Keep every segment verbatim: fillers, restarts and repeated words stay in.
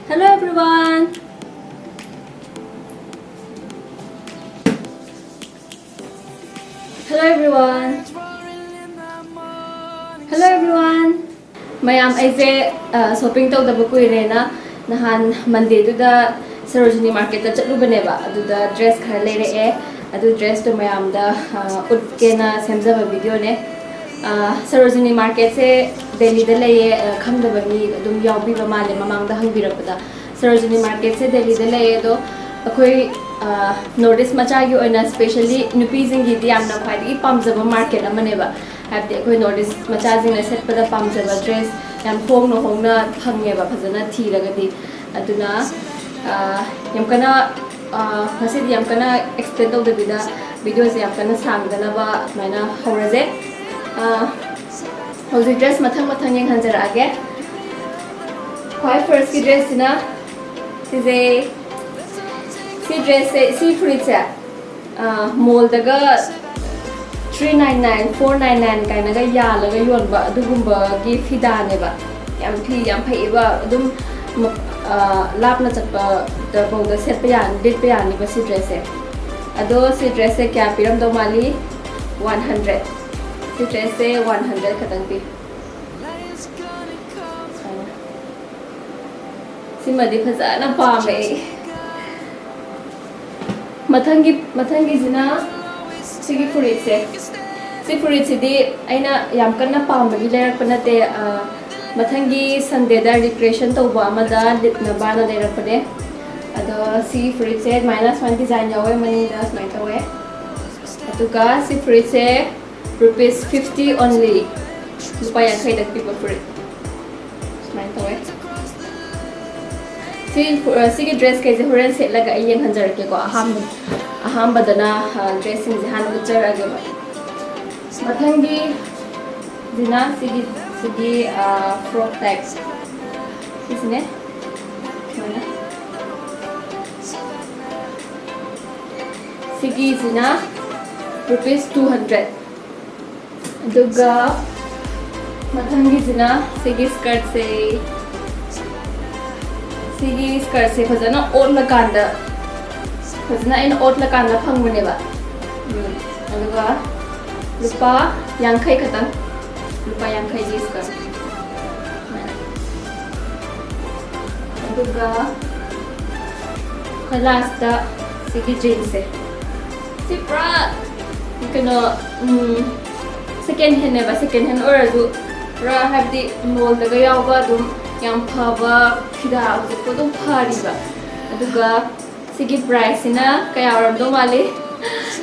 Hello everyone. Hello everyone. Hello everyone. ꯃꯌꯥꯝ, ꯑꯩꯁꯦ shopping ꯇꯧꯗꯕ ꯀꯨꯏꯔꯦꯅ ꯅꯍꯥꯟ ꯃꯟꯗꯦꯗꯨꯗ ꯁꯔꯣꯖꯤꯅꯤ ꯃꯥꯔꯀꯦꯠꯇ ꯆꯠꯂꯨꯕꯅꯦꯕ꯫ ꯑꯗꯨꯗ ꯗ꯭ꯔꯦꯁ ꯈꯔ ꯂꯩꯔꯛꯑꯦ꯫ ꯑꯗꯨ ꯗ꯭ꯔꯦꯁꯇꯣ ꯃꯌꯥꯝꯗ ꯎꯠꯀꯦꯅ ꯁꯦꯝꯖꯕ ꯚꯤꯗꯤꯑꯣꯅꯦ꯫ ꯁꯔꯣꯖꯤꯅꯤ ꯃꯥꯔꯀꯦꯠꯁꯦ ꯗꯦꯜꯂꯤꯗ ꯂꯩꯌꯦ꯫ ꯈꯪꯗꯕ ꯃꯤ ꯑꯗꯨꯝ ꯌꯥꯎꯕꯤꯕ ꯃꯥꯜꯂꯦ ꯃꯃꯥꯡꯗ ꯍꯪꯕꯤꯔꯛꯄꯗ꯫ ꯁꯔꯣꯖꯤꯅꯤ ꯃꯥꯔꯀꯦꯠꯁꯦ ꯗꯦꯜꯂꯤꯗ ꯂꯩꯌꯦ꯫ ꯑꯗꯣ ꯑꯩꯈꯣꯏ ꯅꯣꯔꯠ ꯏꯁ ꯃꯆꯥꯒꯤ ꯑꯣꯏꯅ, specially ꯅꯨꯄꯤꯁꯤꯡꯒꯤꯗꯤ ꯌꯥꯝꯅ ꯈ꯭ꯋꯥꯏꯗꯒꯤ ꯄꯥꯝꯖꯕ ꯃꯥꯔꯀꯦꯠ ꯑꯃꯅꯦꯕ꯫ ꯍꯥꯏꯕꯗꯤ ꯑꯩꯈꯣꯏ ꯅꯣꯔꯠ ꯏꯁ ꯃꯆꯥꯁꯤꯡꯅ ꯁꯦꯠꯄꯗ ꯄꯥꯝꯖꯕ ꯗ꯭ꯔꯦꯁ ꯌꯥꯝ ꯍꯣꯡꯅ ꯍꯣꯡꯅ ꯐꯪꯉꯦꯕ, ꯐꯖꯅ ꯊꯤꯔꯒꯗꯤ꯫ ꯑꯗꯨꯅ ꯌꯥꯝ ꯀꯟꯅ, ꯉꯁꯤꯗꯤ ꯌꯥꯝ ꯀꯟꯅ ꯑꯦꯛꯁꯄ꯭ꯂꯦꯟ ꯇꯧꯗꯕꯤꯗ, ꯚꯤꯗꯤꯑꯣꯁꯦ ꯌꯥꯝ ꯀꯟꯅ ꯁꯥꯡꯗꯅꯕ ꯑꯗꯨꯃꯥꯏꯅ ꯍꯧꯔꯁꯦ꯫ ꯍꯧꯖꯤꯛ ꯗ꯭ꯔꯦꯁ ꯃꯊꯪ ꯃꯊꯪ ꯌꯦꯡꯍꯟꯖꯔꯛꯑꯒꯦ꯫ ꯈ꯭ꯋꯥꯏ ꯐꯥꯔꯁꯀꯤ ꯗ꯭ꯔꯦꯁꯁꯤꯅ ꯁꯤꯁꯦ꯫ ꯁꯤ ꯗ꯭ꯔꯦꯁꯁꯦ, ꯁꯤ ꯐꯨꯔꯤꯠꯁꯦ ꯃꯣꯜꯗꯒ three nine nine, four nine nine ꯀꯥꯏꯅꯒ ꯌꯥꯜꯂꯒ ꯌꯣꯟꯕ ꯑꯗꯨꯒꯨꯝꯕꯒꯤ ꯐꯤꯗꯥꯅꯦꯕ꯫ ꯌꯥꯝ ꯐꯤ ꯌꯥꯝ ꯐꯩꯌꯦꯕ꯫ ꯑꯗꯨꯝ ꯂꯥꯞꯅ ꯆꯠꯄꯗꯐꯥꯎꯗ ꯁꯦꯠꯄ ꯌꯥꯅꯤ, ꯂꯤꯠꯄ ꯌꯥꯅꯤꯕ ꯁꯤ ꯗ꯭ꯔꯦꯁꯁꯦ꯫ ꯑꯗꯣ ꯁꯤ ꯗ꯭ꯔꯦꯁꯁꯦ ꯀꯌꯥ ꯄꯤꯔꯝꯗꯧ ꯃꯥꯜꯂꯤ? One hundred꯫ ꯁꯤ ꯗ꯭ꯔꯦꯁꯁꯦ one hundred ꯈꯛꯇꯪ ꯄꯤ꯫ ꯁꯤꯃꯗꯤ ꯐꯖꯅ ꯄꯥꯝꯃꯦ ꯑꯩ꯫ ꯃꯊꯪꯒꯤ ꯃꯊꯪꯒꯤꯁꯤꯅ ꯁꯤꯒꯤ ꯐꯨꯔꯤꯠꯁꯦ꯫ ꯁꯤ ꯐꯨꯔꯤꯠꯁꯤꯗꯤ ꯑꯩꯅ ꯌꯥꯝ ꯀꯟꯅ ꯄꯥꯝꯕꯒꯤ ꯂꯩꯔꯛꯄ ꯅꯠꯇꯦ꯫ ꯃꯊꯪꯒꯤ ꯁꯟꯗꯦꯗ ꯔꯤꯀ꯭ꯔꯤꯌꯦꯁꯟ ꯇꯧꯕ ꯑꯃꯗ ꯂꯤꯠꯅꯕꯅ ꯂꯩꯔꯛꯄꯅꯦ꯫ ꯑꯗꯣ ꯁꯤꯒꯤ ꯐꯨꯔꯤꯠꯁꯦ ꯑꯗꯨꯃꯥꯏꯅ ꯁꯨꯃꯥꯏꯅ ꯗꯤꯖꯥꯏꯟ ꯌꯥꯎꯋꯦ, ꯃꯅꯤꯡꯗ ꯁꯨꯃꯥꯏꯅ ꯇꯧꯋꯦ꯫ ꯑꯗꯨꯒ ꯁꯤ ꯐꯨꯔꯤꯠꯁꯦ rupees fifty only꯫ ꯂꯨꯄꯥ ꯌꯥꯡꯈꯩꯗ ꯄꯤꯕ ꯐꯨꯔꯤꯠ ꯁꯨꯃꯥꯏꯅ ꯇꯧꯋꯦ꯫ ꯁꯤ ꯁꯤꯒꯤ ꯗ꯭ꯔꯦꯁꯈꯩꯁꯦ ꯍꯣꯔꯦꯟ ꯁꯦꯠꯂꯒ ꯑꯩ ꯌꯦꯡꯍꯟꯖꯔꯛꯀꯦꯀꯣ꯫ ꯑꯍꯥꯟꯕ ꯑꯍꯥꯟꯕꯗꯅ ꯗ꯭ꯔꯦꯁꯁꯤꯡꯁꯦ ꯍꯥꯟꯅ ꯎꯠꯆꯔꯛꯑꯒꯦꯕ꯫ ꯃꯊꯪꯒꯤꯁꯤꯅ ꯁꯤꯒꯤ ꯁꯤꯒꯤ ꯐ꯭ꯔꯣꯛ ꯇꯥꯏꯞ ꯁꯤꯁꯤꯅꯦ꯫ ꯁꯨꯃꯥꯏꯅ ꯁꯤꯒꯤꯁꯤꯅ rupees two hundred꯫ ꯑꯗꯨꯒ ꯃꯊꯪꯒꯤꯁꯤꯅ ꯁꯤꯒꯤ skirt ꯁꯦ, ꯁꯤꯒꯤ skirt ꯁꯦ ꯐꯖꯅ ꯑꯣꯠꯂꯀꯥꯟꯗ, ꯐꯖꯅ ꯑꯩꯅ ꯑꯣꯠꯂꯀꯥꯟꯗ ꯐꯪꯕꯅꯦꯕ꯫ ꯎꯝ, ꯑꯗꯨꯒ ꯂꯨꯄꯥ ꯌꯥꯡꯈꯩ ꯈꯛꯇꯪ, ꯂꯨꯄꯥ ꯌꯥꯡꯈꯩꯒꯤ skirt꯫ ꯑꯗꯨꯒ ꯑꯩꯈꯣꯏ last ꯇ ꯁꯤꯒꯤ jeans ꯁꯦ, ꯁꯤ ꯄꯨꯔꯥ ꯀꯩꯅꯣ, ꯎꯝ, second hand ꯅꯦꯕ꯫ Second hand ꯑꯣꯏꯔꯁꯨ ꯄꯨꯔꯥ, ꯍꯥꯏꯕꯗꯤ, mall ꯗꯒ ꯌꯥꯎꯕ ꯑꯗꯨꯝ ꯌꯥꯝ ꯐꯕ ꯐꯤꯗꯥ ꯍꯧꯖꯤꯛꯄꯨ ꯑꯗꯨꯝ ꯐꯔꯤꯕ꯫ ꯑꯗꯨꯒ ꯁꯤꯒꯤ price ꯁꯤꯅ ꯀꯌꯥ ꯑꯣꯏꯔꯝꯗꯧ ꯃꯥꯜꯂꯤ?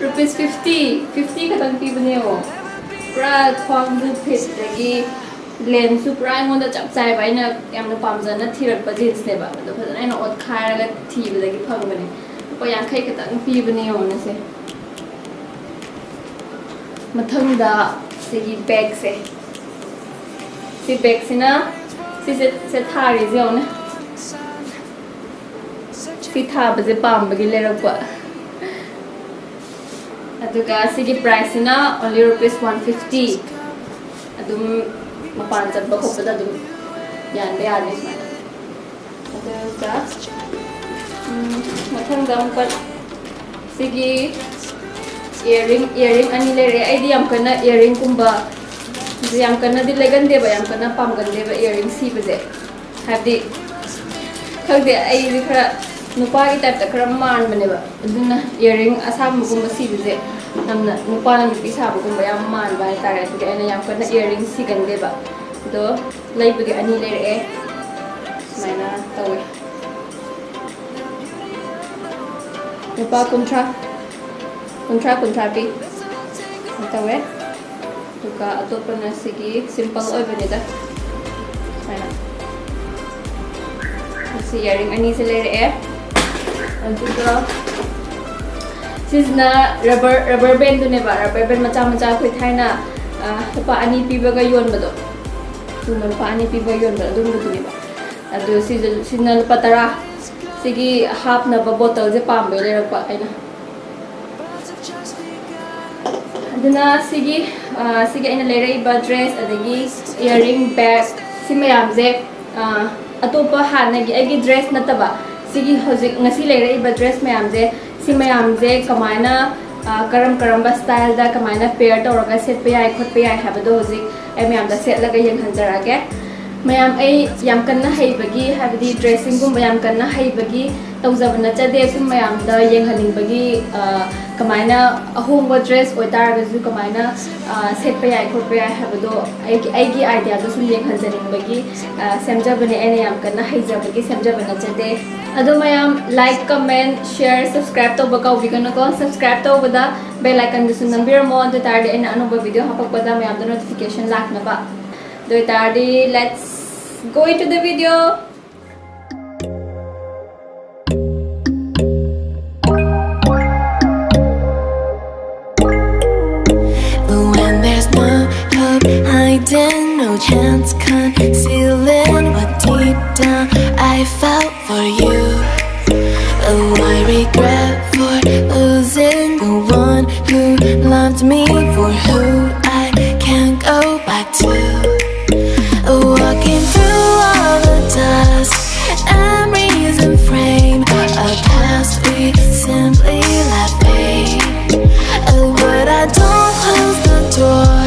Rupees fifty, fifty ꯈꯛꯇꯪ ꯄꯤꯕꯅꯦ ꯌꯦꯡꯉꯣ꯫ ꯄꯨꯔꯥ ꯈ꯭ꯋꯥꯡꯁꯨ fit, ꯑꯗꯒꯤ length ꯁꯨ ꯄꯨꯔꯥ ꯑꯩꯉꯣꯟꯗ ꯆꯞ ꯆꯥꯏꯕ꯫ ꯑꯩꯅ ꯌꯥꯝꯅ ꯄꯥꯝꯖꯅ ꯊꯤꯔꯛꯄ jeans ꯅꯦꯕ, ꯑꯗꯣ ꯐꯖꯅ ꯑꯩꯅ ꯑꯣꯠꯈꯥꯏꯔꯒ ꯊꯤꯕꯗꯒꯤ ꯐꯪꯕꯅꯦ꯫ ꯂꯨꯄꯥ ꯌꯥꯡꯈꯩ ꯈꯛꯇꯪ ꯄꯤꯕꯅꯦ ꯌꯦꯡꯉꯣꯅꯦ ꯁꯦ꯫ ꯃꯊꯪꯗ ꯁꯤꯒꯤ bag ꯁꯦ, ꯁꯤ bag ꯁꯤꯅ, ꯁꯤꯁꯦ, ꯁꯦ ꯊꯥꯔꯤꯁꯦ ꯌꯦꯡꯉꯣꯅꯦ꯫ ꯁꯤ ꯊꯥꯕꯁꯦ ꯄꯥꯝꯕꯒꯤ ꯂꯩꯔꯛꯄ꯫ ꯑꯗꯨꯒ ꯁꯤꯒꯤ price ꯁꯤꯅ only rupees one fifty꯫ ꯑꯗꯨꯝ ꯃꯄꯥꯟ ꯆꯠꯄ ꯈꯣꯠꯄꯗ ꯑꯗꯨꯝ ꯌꯥꯟꯕ ꯌꯥꯅꯤ ꯁꯨꯃꯥꯏꯅ꯫ ꯑꯗꯨꯒ, ꯎꯝ, ꯃꯊꯪꯗ ꯑꯃꯨꯛꯀ ꯁꯤꯒꯤ earring, earring ꯑꯅꯤ ꯂꯩꯔꯦ꯫ ꯑꯩꯗꯤ ꯌꯥꯝ ꯀꯟꯅ earring ꯒꯨꯝꯕ ꯌꯥꯝ ꯀꯟꯅꯗꯤ ꯂꯩꯒꯟꯗꯦꯕ, ꯌꯥꯝ ꯀꯟꯅ ꯄꯥꯝꯒꯟꯗꯦꯕ earring ꯁꯤꯕꯁꯦ꯫ ꯍꯥꯏꯕꯗꯤ, ꯈꯪꯗꯦ, ꯑꯩꯗꯤ ꯈꯔ ꯅꯨꯄꯥꯒꯤ type ꯇ ꯈꯔ ꯃꯥꯟꯕꯅꯦꯕ, ꯑꯗꯨꯅ earring ꯑꯁꯥꯡꯕꯒꯨꯝꯕ ꯁꯤꯕꯁꯦ ꯌꯥꯝꯅ ꯅꯨꯄꯥꯅ ꯅꯨꯄꯤ ꯁꯥꯕꯒꯨꯝꯕ ꯌꯥꯝ ꯃꯥꯟꯕ ꯍꯥꯏꯇꯥꯔꯦ꯫ ꯑꯗꯨꯒꯤ ꯑꯩꯅ ꯌꯥꯝ ꯀꯟꯅ earring ꯁꯤꯒꯟꯗꯦꯕ꯫ ꯑꯗꯣ ꯂꯩꯕꯨꯗꯤ ꯑꯅꯤ ꯂꯩꯔꯛꯑꯦ꯫ ꯁꯨꯃꯥꯏꯅ ꯇꯧꯋꯦ꯫ ꯂꯨꯄꯥ ꯀꯨꯟꯊ꯭ꯔꯥ, ꯀꯨꯟꯊ꯭ꯔꯥ, ꯀꯨꯟꯊ꯭ꯔꯥ ꯄꯤ꯫ ꯇꯧꯋꯦ꯫ ꯑꯗꯨꯒ ꯑꯇꯣꯞꯄꯅ ꯁꯤꯒꯤ simple ꯑꯣꯏꯕꯅꯤꯗ꯫ ꯁꯨꯃꯥꯏꯅ꯫ ꯁꯤ earring ꯑꯅꯤꯁꯦ ꯂꯩꯔꯛꯑꯦ꯫ ꯑꯗꯨꯒ ꯁꯤꯁꯤꯅ rubber, rubber band ꯗꯨꯅꯦꯕ, rubber band ꯃꯆꯥ ꯃꯆꯥ ꯑꯩꯈꯣꯏ ꯊꯥꯏꯅ, ꯑ, ꯂꯨꯄꯥ ꯑꯅꯤ ꯄꯤꯕꯒ ꯌꯣꯟꯕꯗꯣ, ꯁꯨꯝꯕ ꯂꯨꯄꯥ ꯑꯅꯤ ꯄꯤꯕꯒ ꯌꯣꯟꯕꯗꯣ ꯑꯗꯨꯝꯕꯗꯨꯅꯦꯕ꯫ ꯑꯗꯨ ꯁꯤꯁꯨ, ꯁꯤꯅ ꯂꯨꯄꯥ ꯇꯔꯥ꯫ ꯁꯤꯒꯤ ꯍꯥꯞꯅꯕ bottle ꯁꯦ ꯄꯥꯝꯕꯩ ꯂꯩꯔꯛꯄ ꯑꯩꯅ꯫ ꯑꯗꯨꯅ ꯁꯤꯒꯤ, ꯑ, ꯁꯤꯒꯤ ꯑꯩꯅ ꯂꯩꯔꯛꯏꯕ dress, ꯑꯗꯒꯤ earring, bag, ꯁꯤ ꯃꯌꯥꯝꯁꯦ, ꯑ, ꯑꯇꯣꯞꯄ ꯍꯥꯟꯅꯒꯤ ꯑꯩꯒꯤ dress ꯅꯠꯇꯕ, ꯁꯤꯒꯤ ꯍꯧꯖꯤꯛ ꯉꯁꯤ ꯂꯩꯔꯛꯏꯕ dress ꯃꯌꯥꯝꯁꯦ, ꯁꯤ ꯃꯌꯥꯝꯁꯦ ꯀꯃꯥꯏꯅ, ꯑ, ꯀꯔꯝ ꯀꯔꯝꯕ styleꯗ ꯀꯃꯥꯏꯅ pair ꯇꯧꯔꯒ ꯁꯦꯠꯄ ꯌꯥꯏ ꯈꯣꯠꯄ ꯌꯥꯏ ꯍꯥꯏꯕꯗꯣ ꯍꯧꯖꯤꯛ ꯑꯩ ꯃꯌꯥꯝꯗ ꯁꯦꯠꯂꯒ ꯌꯦꯡꯍꯟꯖꯔꯛꯑꯒꯦ꯫ ꯃꯌꯥꯝ, ꯑꯩ ꯌꯥꯝ ꯀꯟꯅ ꯍꯩꯕꯒꯤ, ꯍꯥꯏꯕꯗꯤ dressingꯒꯨꯝꯕ ꯌꯥꯝ ꯀꯟꯅ ꯍꯩꯕꯒꯤ ꯇꯧꯖꯕ ꯅꯠꯆꯗꯦ꯫ ꯁꯨꯝ ꯃꯌꯥꯝꯗ ꯌꯦꯡꯍꯟꯅꯤꯡꯕꯒꯤ, ꯑ, ꯀꯃꯥꯏꯅ ꯑꯍꯣꯡꯕ dress ꯑꯣꯏꯇꯥꯔꯒꯁꯨ ꯀꯃꯥꯏꯅ, ꯑ, ꯁꯦꯠꯄ ꯌꯥꯏ ꯈꯣꯠꯄ ꯌꯥꯏ ꯍꯥꯏꯕꯗꯣ ꯑꯩꯒꯤ, ꯑꯩꯒꯤ ideaꯗꯣ ꯁꯨꯝ ꯌꯦꯡꯍꯟꯖꯅꯤꯡꯕꯒꯤ, ꯑ, ꯁꯦꯝꯖꯕꯅꯦ꯫ ꯑꯩꯅ ꯌꯥꯝ ꯀꯟꯅ ꯍꯩꯖꯕꯒꯤ ꯁꯦꯝꯖꯕ ꯅꯠꯆꯗꯦ꯫ ꯑꯗꯣ ꯃꯌꯥꯝ like, comment, share, subscribe ꯇꯧꯕ ꯀꯥꯎꯕꯤꯒꯅꯨꯀꯣ꯫ Subscribe ꯇꯧꯕꯗ bell iconꯗꯨꯁꯨ ꯅꯝꯕꯤꯔꯝꯃꯣ꯫ ꯑꯗꯨ ꯑꯣꯏꯇꯥꯔꯗꯤ ꯑꯩꯅ ꯑꯅꯧꯕ video ꯍꯥꯞꯄꯛꯄꯗ ꯃꯌꯥꯝꯗ notification ꯂꯥꯛꯅꯕ꯫ ꯑꯗꯨ ꯑꯣꯏꯇꯥꯔꯗꯤ let's go into the video. When there's no hope hiding, no chance concealing what deep down I felt for you. Oh, I regret for losing the one who loved me, for who I can't go back to. Walking through all the dust, memories and frame a past we simply let fade. But I don't close the door,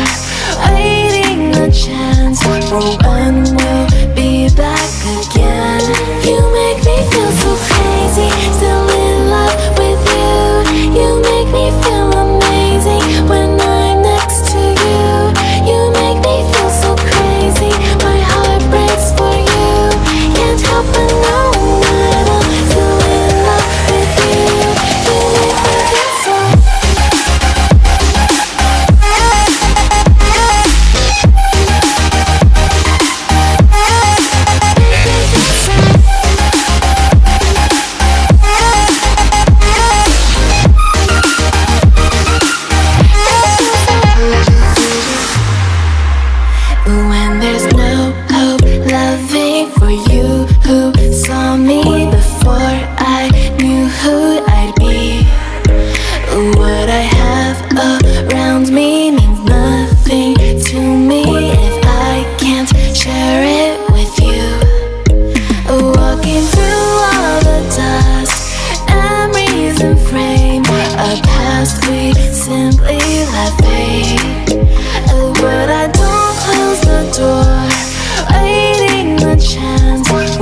waiting a chance for when we'll be back again. You make me feel so crazy, still in love with you. You make me feel amazing when I'm next to you. You make me feel so crazy, my heart breaks for you. Can't help but know that I'm still in love with you. You make me feel so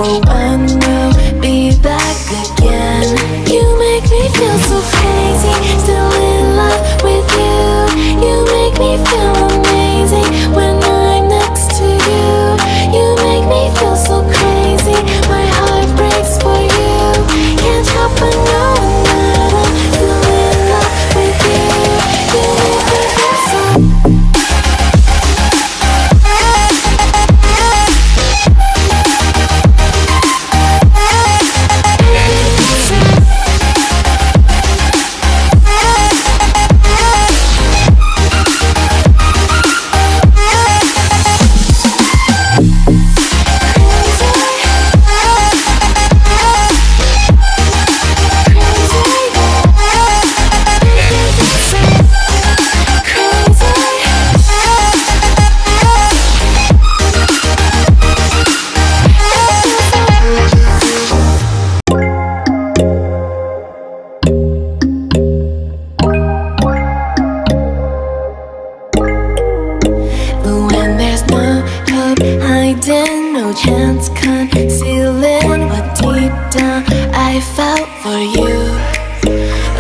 One will be back again. You make me feel so crazy, still in love with you. You make me feel amazing when I'm next to you. You make me feel so crazy, my heart breaks for you. Can't help but know that I'm still in love with you. You make me feel so When there's no hope hiding, no chance concealing what deep down I felt for you.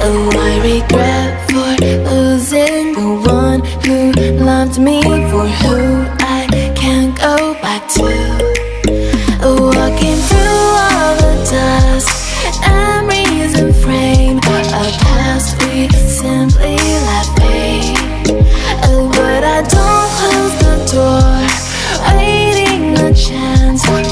Oh, I regret for losing the one who loved me, for who I can't go back to. Walking through all the dust and reason frame a past we simply left fade. Oh, but I don't close the door, waiting a chance for